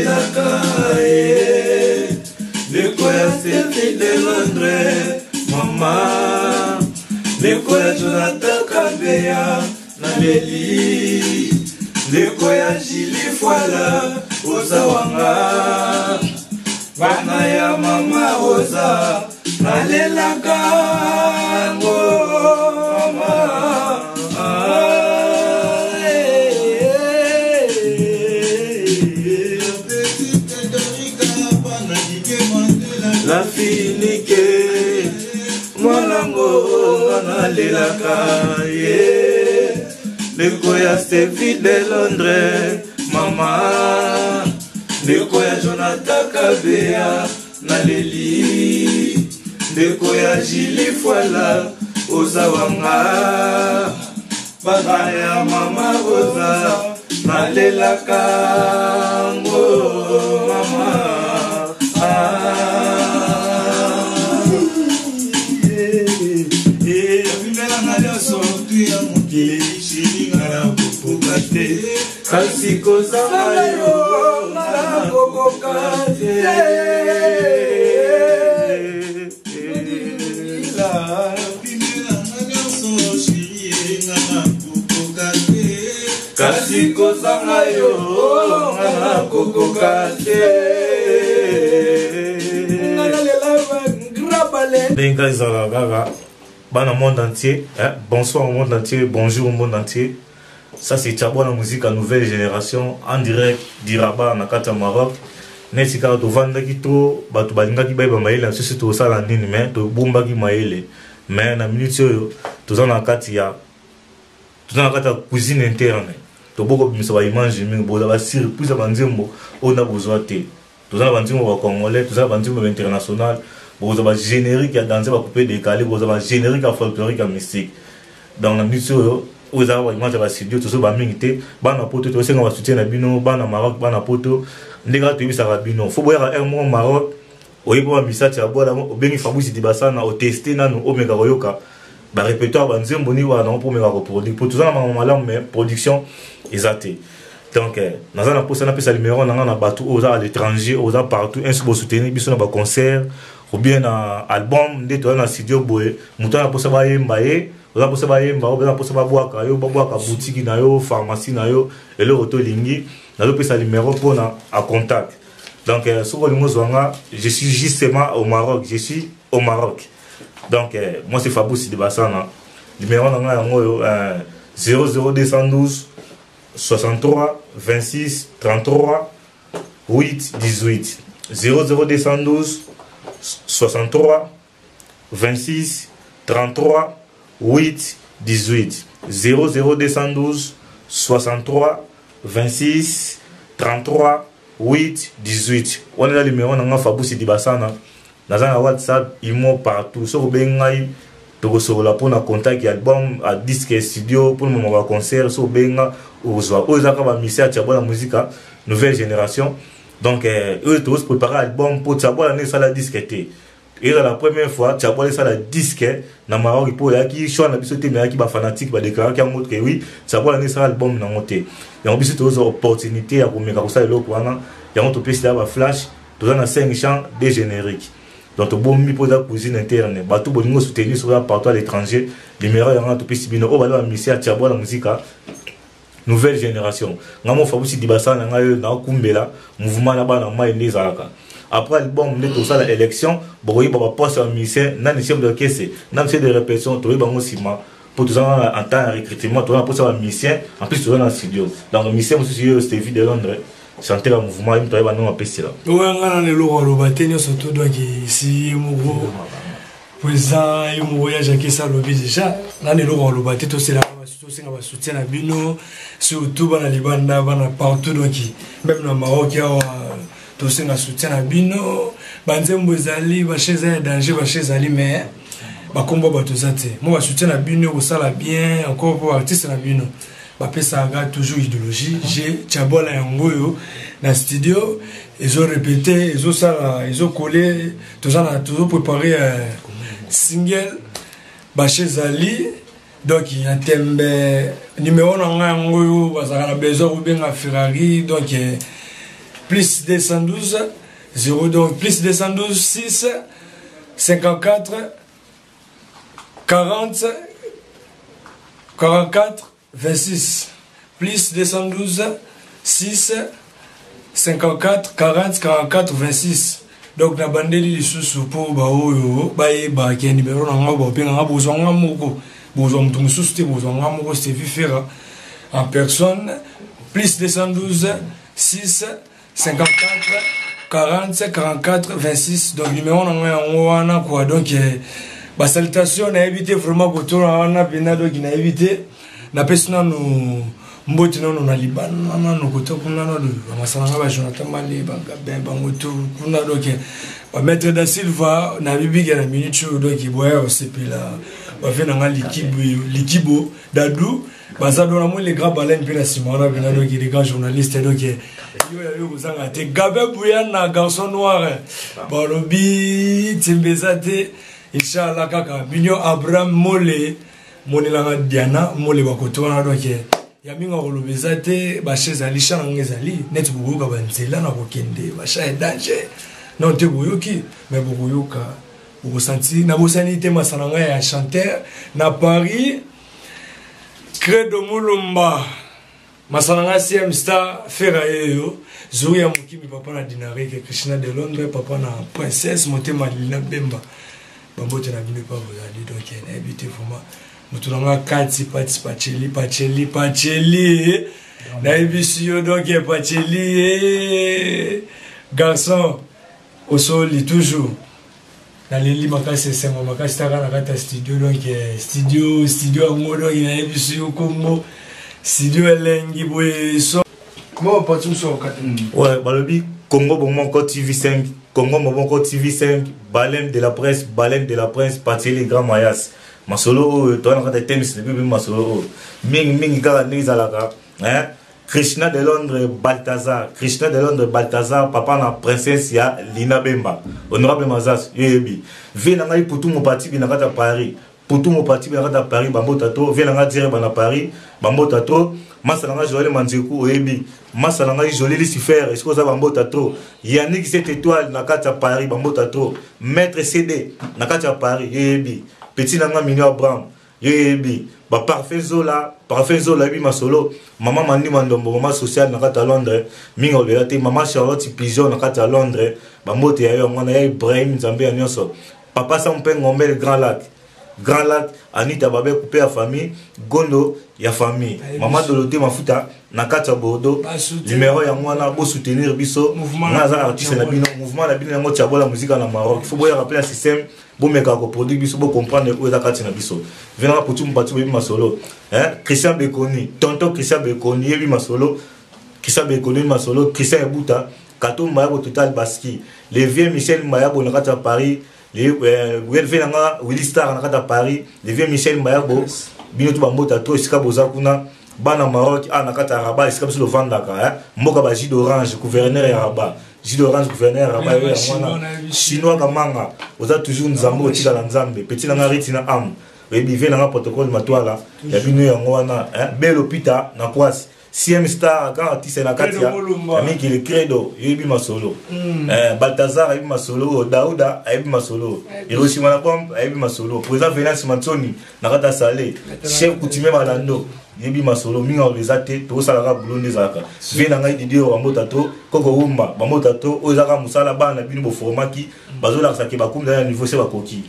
Nalelaka ye, ndeko ya Stephie de Londres, mama, ndeko ya Jonathan Kabeya, naleli, ndeko ya Julie Fwala, oza wanga, bana ya mama Rosa, nalelaka yango mama. La finike mwanango nga nalelaka ye, ndeko ya Stevie de Londres, mama, ndeko ya Jonathan Kabeya, naleli, ndeko ya Julie Fwala, oza wanga, bana ya mama Rosa, nalelaka ngo mama. Kasi kozanga yo nakokoka te. Kasi kozanga yo nakokoka te. Ndenge ezalaka kaka, bana monde entier, hein? Bonsoir au monde entier, bonjour au monde entier. Ça c'est Tshiabola musique à nouvelle génération en direct d'Irabat na kati ya Maroc. Neti kaka tovandaki to bato balingaki bayeba mayele na biso tosala nini, mais tobombaki mayele. Mais na minute oyo toza na kati ya, toza na kati ya cuisine interne. Toboko bimisa ba image mingi, boza ba surprise ya ba nzembo oyo na bozwa te. Toza na ba nzembo ba congolais, toza na ba nzembo ba international, boza ba générique ya danse ba coupé décalé, boza ba générique ya folklorique ya mystique. Donc na minute oyo oyo ezalaka ba image ya ba studio, tozo ba mingi te. Bana poto tosenga ba soutien na bino, bana Maroc, bana poto, ndenge kaka toyebisaka bino. Faut boyaka un mois Maroc, oyebi ba misati ya bola, obengi Fabrice Dibasana, oteste nanu, omeka koyoka ba répertoire ba nzembo ni wana mpo omeka koproduire. Po toza na makambo malamu, mais production eza te. Donc naza na posa napesa numéro na nga na bato oyo oza à l'étranger, oyo oza partout, ainsi bosoutenir biso na ba concert ou bien na album. Nde toza na studio boye, moto aza na posa bayemba ye, oza posa bayemba, oza na posa babwaka yo, babwaka boutique na yo, pharmacie na yo, eloko tolingi. Nazopesa numéro mpona a contact. Donc soki olingi ozwa nga, je suis justement au Maroc, je suis au Maroc. Donc moi c'est Fabrice Dibasana, numéro na nga yango oyo, 00212 63 26 33 8 18. 00212 63 26 33 8 18. 00212 63 26 33 8 18. Wana eza numéro na nga Fabrice Dibasana. Naza na WhatsApp, imo partout. Soki obengi ngai, tokosolola mpona contact ya album, a disque studio, mpona mama ba concert. Soki obengi nga, okozwa. Oyo ezalaka ba musicien ya Tshiabola musique nouvelle génération. Donc oyo tokosi préparer album mpo Tshiabola nde esala disque te. Eza la première fois Tshiabola esala disque na Maroc, mpo eyaki choix na biso te, mais eyaki ba fanatique ba déclaraki yango que oui, Tshiabola nde esala album nango te. Yango biso tozwa opportunité ya komeka kosala eloko wana. Yango topesi ya ba flash, toza na 5 chants de générique. Donc tobombi mpo eza cuisine interne. Bato bolingo soutenir soki oza partout à l'étranger, numéro yango topesi bino. Oyo bali ba musicien ya Tshiabola musique nouvelle génération. Nga mo Fabrice Dibasana na ngai oyo nakumbela mouvement na bana mai nde ezalaka. Après album nde tosala élection, bokoyeba ba poste ya musicien, nani chef d'orchestre, nani chef de répétition, toyeba yango nsima. Po toza na en temps ya recrutement, toza na poste ya musicien, en plus toza na studio. Donc musicien mosusu oyo Stevie de Londres, chanteur ya mouvement, ye moto ayeba ndenge apesela. Oyo nga na eloko aloba te nyonso to donc si ye moko président, ye moko ya Jacques alobi déjà, na eloko aloba te. Tosela tosenga ba soutien na bino, surtout bana libanda, bana partout, donc même na Maroc awa tosenga soutien na bino. Banzembo ezali, bache eza ya danger, bache ezali, mais bakombo bato eza te. Mo ba soutien na bino kosala bien encore po artiste na bino bapesaka toujours idéologie. J'ai Tshiabola yango oyo na studio ezo répéter, ezosala, ezokole, toza na tozo préparer single, bache ezali. Donc ya tembe, numéro na ngai yango oyo, bazalaka na besoin kobenga Ferrari. Donc Plus 212 0, donc plus 212 6 54 40 44 26. Plus 212 6 54 40 44 26. Donc nabandeli lisusu mpo baoyo bayeba ke nimero na ngai, baobenga nga, bozwa nga moko, bozwa moto mosusu te, bozwa nga moko Stevie Fera en personne. Plus 212 6 54 40 44 26. Donc numéro na ngai yango wana quoi. Donc basalutation nayebi te vraiment kotona wana mpena. Donc nayebi te, napesi nanu mbote nano na libanda nano kota kuna nano bamasala nga, bajonathan Male, bagabin, bango tu kuna. Donc bamaître da Silva nabibika na minute oyo. Donc boya kosepela bave na nga likibo, likibo dadu baza do namoni les grands baleine mpe na nsima wana mpena. Donc les grands journalistes, donc yo ya yo kozanga te. Gabin Buyana, garçon noir, balobi tembe eza te, inchallah. Kaka Mignon Abraham Mole, monelanga Diana Mole, bakoto wana. Donc ya mingi akoloba eza te. Basha ezali sha nango ezali neti bokoyoka banzela na kokende, basha ya danger non te, boyoki mais bokoyoka, bokosanti. Nabosani te masala ngai ya chanteur na Paris, Credo Mulumba, masala ngai CM Star Fera yeyo Zuri ya Mokimi, papa na Dinarike, Krishna de Londres, papa na Princesse Motema Lina Bemba, bambote na bino epa bozali. Donc nayebi te vraiment moto na nga kati pati pacheli pacheli pacheli, nayebisi yo. Donc Pacheli garçon osoli toujours, naleli makasi, esengo makasi taka na kati ya studio. Donc studio, studio yango, donc nayebisi yo kombo studio elengi boye so mo pati mosu okati. Ouais, balobi Congo Bomoko TV5, Congo Bomoko TV5, baleine de la presse, baleine de la presse, Patier les grands mayas. Masolo oyo toza na kati ya tems depuis mpe masolo oyo mingimingi kaka ndenge ezalaka, hein? Krishna de Londres Balthazar, Krishna de Londres Balthazar, papa na Princesse ya Lina Bemba, honorable Mazas, yo yebi vie na ngai Putu Mopatibi na kati ya Paris, Putu Mopatibi na kati ya Paris, bambota to vie na ngai dire bana Paris, bambota to masa na ngai Joël Manzeku, oyebi masa na ngai Joli Lucifer esiko oza, bambota to Yannick cette étoile na kati ya Paris, bambota to Maître CD na kati ya Paris, yo yebi petit na ngai Mino Abraham, yo yebi baparfait Zola, parfait Zola, yebi masolo mama Mandi Mandombo, mama sociale na kati ya Londres, mingi oloya te, mama Charlotte Pigeon na kati ya Londres, bambote ya yo yango wana ya Ibrahim Nzambe ya nyonso, papa Sam mpe Ngombe le Grand Lac, Grand Lac, Anita Babe coupe ya famille Gondo ya famille mama Dolote Mafuta na kati ya Bordeaux. Numéro yango wana, bosoutenir biso, nga aza artiste na bino, mouvement na bino yango Tiabola Musika na Maroc. Faut boyaka mpe na système, bomeka koproduire biso, bocomprendre oyo eza kati na biso. Venanga Putu Mpatu, boyebi masolo, Christian Bekoni, tonton Christian Bekoni, yebi masolo Christian Bekoni, masolo Christian Ebuta Kato Mayabo, Total Baski, le vieux Michel Mayabo na kati ya Paris, le nanga Willy Star na kati ya Paris, le vieux Michel Mayabo, bino to bambota to esika boza kuna, bana Maroc a na kati ya Rabat esika biso lovandaka, mboka ba jus d'orange, gouverneur ya Rabat, jus d'orange, gouverneur ya Rabat, yo yango wana Chinois Kamanga, oza toujours Nzambe, otikala Nzambe, petit nanga Riti na ame, oyebi vie nanga protocole Matwala ya bino yango wana, Belo Peter na Kwasi, CM Star, grand artiste na kati ya mikili, Credo yebi masolo, Baltazar ayebi masolo, Dauda ayebi masolo, Hiroshima na bombe ayebi masolo, président Venance Mansoni na kati ya Sale, chef coutumier Malando yebi masolo mingi. Awa eza te, tokosalaka bulo nde ezalaka vie na ngai Didier, bambota to koko wumba, bambota to oyo ezaka mosala bana na bino boformaki, bazolakisa ke bakomi na niveau se bakoki.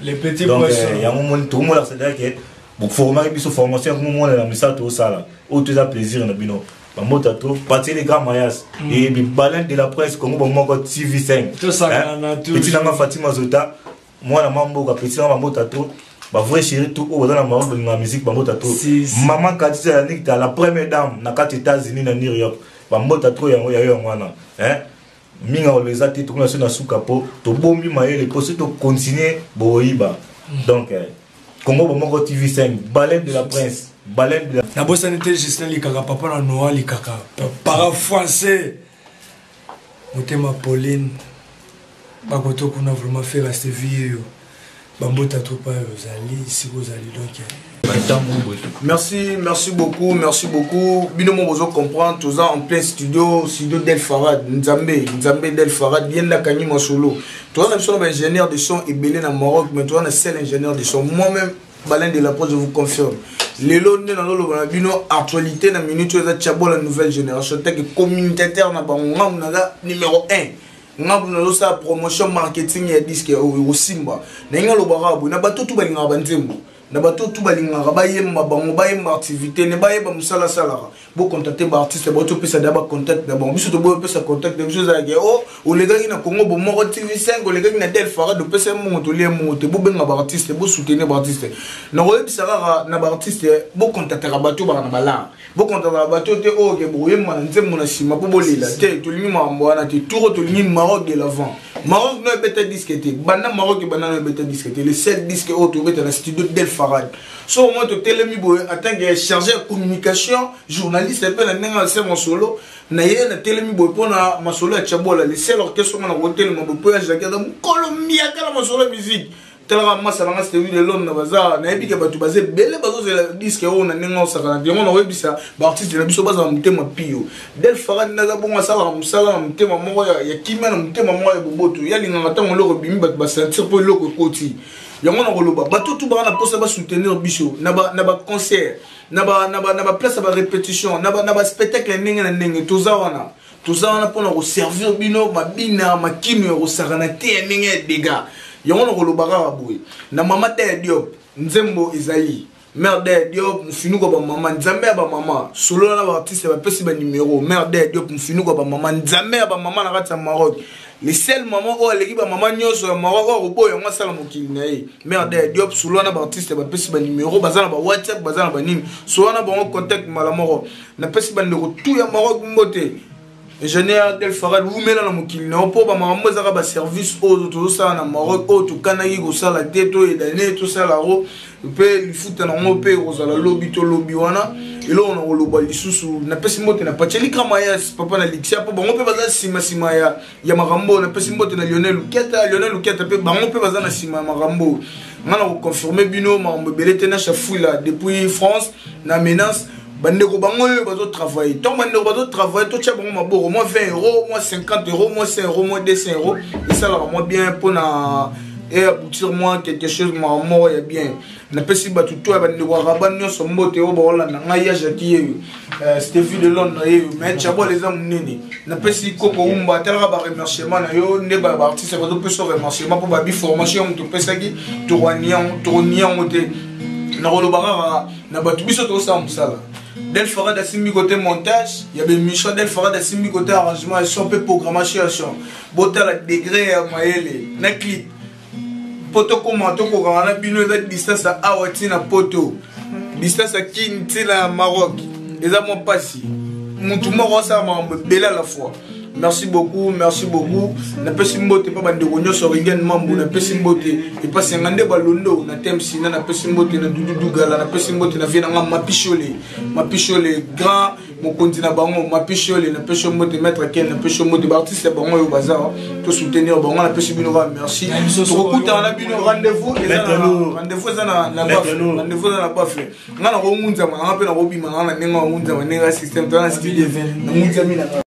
Donc yango moni tokomolakisa deja ke boformaki biso, formation yango momonela misala tozosala oyo to eza plaisir na bino. Bambota to Patie les grands mayas eyebi baleine de la presse, Congo Bomoko TV5, petit nanga Fatima Zota, mwana mwa mboka, petit nanga, bambota to bavrai chéri tout oyo baza na Maroc, balingaka musique, bambota to mama Katisa ya Nikta, la première dame na kati États-Unis na New York, bambota to yango yayo yango wana. Mingi akoloba eza te, tokomi na so na suka mpo tobombi mayele mpo soki tocontinue boyiba. Donc Congo Bomoko TV5, baleine de la prince, baleine de la Nabosani te Justin Likaka, papa na Noa Likaka, para français, motema Pauline, bakoto kuna vraiment Fera Stevie yeyo. Bambota to pa ozali siko ozali donc. Merci, merci beaucoup, merci beaucoup. Bino mo bozo comprendre, toza en plein studio, studio Del Farad, Nzambe, Nzambe Del Farad, bien la kanyi masolo. Toza na biso na ba ingénieur de son ebele na Maroc, mais toza na seul ingénieur de son. Moi-même, Baleine de la presse, je vous confirme. Lelo nde nazoloba na bino actualité na minute oyo eza Tshiabola nouvelle génération tant que communicateur na bango ngambu naza numéro 1 ngambu nazosala promotion marketing ya disque oyo ekosimba na ngai alobaka boye na bato tu balingaka banzembo na bato tu balingaka bayemba bango bayemba activité ne bayeba mosala asalaka bocontacte baartiste bauti opesa da bacontact na bango biso toboyi opesa contact na biso ezalaki o oh, olekaki na congo bomoko tv 5 olekaki na del farad opesa mbongo tolia mbongo te bobenga baartiste bosoutenir baartiste nakoyebisa kaka na baartiste bocontactaka bato baka na balar bocontactaka bato te oyo ke bokoyemba na nzembo na nsima mpo bolela te tolingi makambo wana te tour oyo tolingi maroc de l'avant maroc no ebeta diske te banda maroc ebanda no ebeta diske te le seul diske oyo tobeta na studio del farad so omoi totelemi boye en tant que chargé ya communication journaliste mpe na ndenge ase masolo na ye natelemi boye mpo na masolo ya chabola le seul orchestre ngo na kotelema boye mpo ya jacques aza mokolo miaka na masolo ya musique talaka masa nanga stevi de londres baza nayebi ke bato baza ebele bazozela diske oyo na ndenge osakana te yango nakoyebisa baartiste na biso bazala motema pio del farad nde aza bongo asalaka mosala na motema moko ya kimia na motema moko ya boboto ye alingaka ntango eloko ebimi bato basentir mpo eloko ekoti yango nakoloba bato tu baka na mposa basoutenir biso na baconcert na baplace ya barépétition na baspectacle ya ndenge na ndenge toza wana toza wana mpona koservir bino mabina makino ya kosakana te ya ndenge ya dega yango nakoloba kaka boye na mama ta ya diop nzembo ezali mère de diop mofinuko ya bamama nzambe ya bamama solola na baartiste bapesi banimero mère de diop mofinuko ya bamama nzambe ya bamama na kati ya maroc le seul mama oyo aleki bamama nyonso ya maroc oyo akoboya yango asala mokili na ye mère de diop solola na baartiste bapesi banimero baza na bawhatsapp baza na banini solola na bango contact mbala moko napesi bandeko tu ya maroc mbote ingénieur del farad wumela na mokili na yo mpo bamakambo ezaka baservice oyo tozosala na maroc oyo tokanaki kosala te toyedane tosala yango mpe lifuta na yango mpe ekozala lobi to lobi wana eloko na koloba lisusu napesi mbote na pacheli kramayas papa na lixia mpo bango mpe baza nsima nsima ya, ya makambo oyo napesi mbote na lionel luketa lionel luketa mpe bango mpe baza na nsima ya makambo oyo ngai na koconfirme bino makambo ebele te na chafuila depuis france na menace bandeko bango oyo bazotravaille ntango bandeko bazotravaille totya bango maboko mwa 20 euro mwa 50 euro mwa 100 euro mwa 200 euro esalaka mwa bien mpona e aboutir mwa quelque chose mwa moko ya bien napesi bato to ya bandeko ya raba nyonso mbote oyo baolanda ngai ya jaki yeyo euh, stevie de londres yeyo mais chabol eza monene napesi koko umba atalaka baremerciement na yo nde baartiste bazopesa remerciement mpo babi formation yango topesaki tokoni yango te nakoloba kaka na bato biso tokosala mosala del farad asimbi kote montage ya bemission del farad asimbi kote arrangement ya son mpe programmation ya son botala degré ya mayele na clip mpo tokóma tokokaka na bino eza distance ya awa ti na poto distance ya kin ti na maroc eza mwa mpasi motu moko asala makambo ebele à la fois merci beaucoup merci beaucoup napesi mbote mpa bandeko nyonso rigen mambu napesi mbote epasi yanga nde balondo na temsina napesi mbote na dudu dugala napesi mbote na vie na nga mapishole mapishole grand mokonzi na bango mapishole napesi yo mbote maître ken napesi yo mbote baartiste ya bango oyo baza tosoutenir bango napesi bino kaka merci tokokutana na bino rendez-vous rendez-vous eza na rendez-vous eza na bafle nga nakongunzama nanga mpe nakobima nanga na ndenge ya ngunzama ndenge ya système to na studio nangunzami na nga.